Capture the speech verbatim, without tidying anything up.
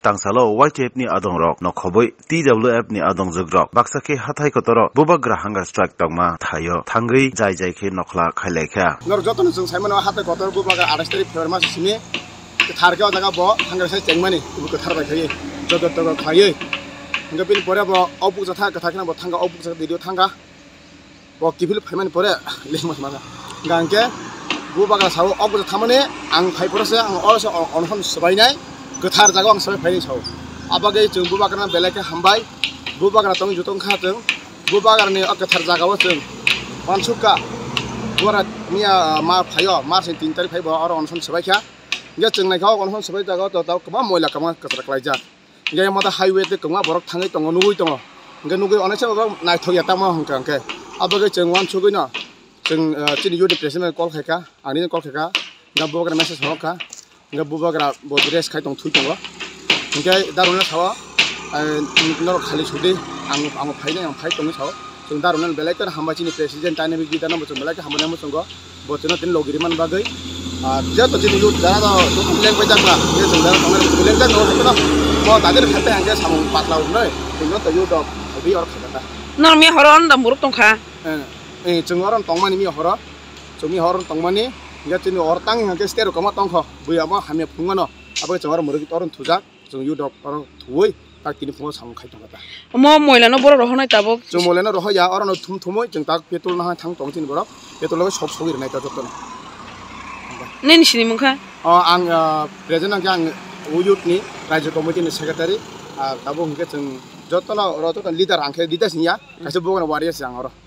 Tangsalo Y T F ni adongrok nokhobwi T W F ni adongjwkrok baksa khe hathai kotoro bubagra hunger strike tongma thaio thangwi jai jai khe nokhla khailaikha. Norok jotono chwng saimano, hathai kotor bubagra athais tarik February mas simi kwthar khe o jaga bo hunger strike chengmani, kwthar bai khaiwi joto togo khaiwi. Hwnkhe bini pore bo o bukcha tha, kwthar kheno bo thangkha, o bukcha video thangkha. Bo kiphil phaimani pore lengma sima kha. Hingke bubagra sao, "O bwsa thamani ang phai pore se, ang oro se o-, onoson swbainai, kwthar jaga ang swbai phainai," sao. Abagwi chwng bubagrano belai khe hambai. Bubagra tong jutong kha chwng. Bubagrani o kwthar jagao chwng uansukha. Bubagra miya ma phaio, March ni tin tarik phai bo oro onoson swbai kha. Hingke chwng naikha o onoson swbai jagao to tao kwbangma moila kwbangma kwchar klaijak. Hingke mata highway tei kwbangma borok thangwi tongo, nugwi tongo. Hingke nugwi onek se borok naithok ya tamo hingka hingke. Abagwi chwng uansugwino chwng, ah, chini youth ni president bai call khaikha, ani call khaikha. Hingke bubagra message horokha. Hingke bubagra bo rest khai tong thui tongo. Hingke daruna sao, eh, norok khali sudi, ang, ang phainai, ang phai tongwi sao. Chwng darwknani belai kheno hambai, chini president dynamic leader no bo chwng belai khe hambai nai muchungo. Bo chwngno tini logi rimani bagwi, ah, joto chini youth jara do joto lengbai jakna, je chwng jara tongnai chwng lengjak no, haikhe no bo dadir khaite hangkhe samung patla wngnai, chwng joto youth rok bi or khaikha ta. Nor mi horo da muruk tongkha. Eh, eh, chwng oro tongmani mi horo, chwng mi horo tongmani, ya chini or tang hangkhe stero kama tongkho, buya mo hamya phungmano, abo chwng oro muruk oro thujak. Chwng youth rok oro thuwi tak tini phungo samung khai tongkha ta. Omo moila no borok rohornai tabuk. Chwng moila no rohor ya, oro no thum thumwi chwng tak petrol no hai thang tong chini borok. Petrol no sok sogwi rwnai ta joto no. Nini sini mungkha? O ang, ah, present ang khe ang youth ni Rajya Committee ni secretary. Ah, tabuk hwnkhe chwng joto no oro joto leader ang khe leader sing ya. Kaisa bugan warrior se ang oro.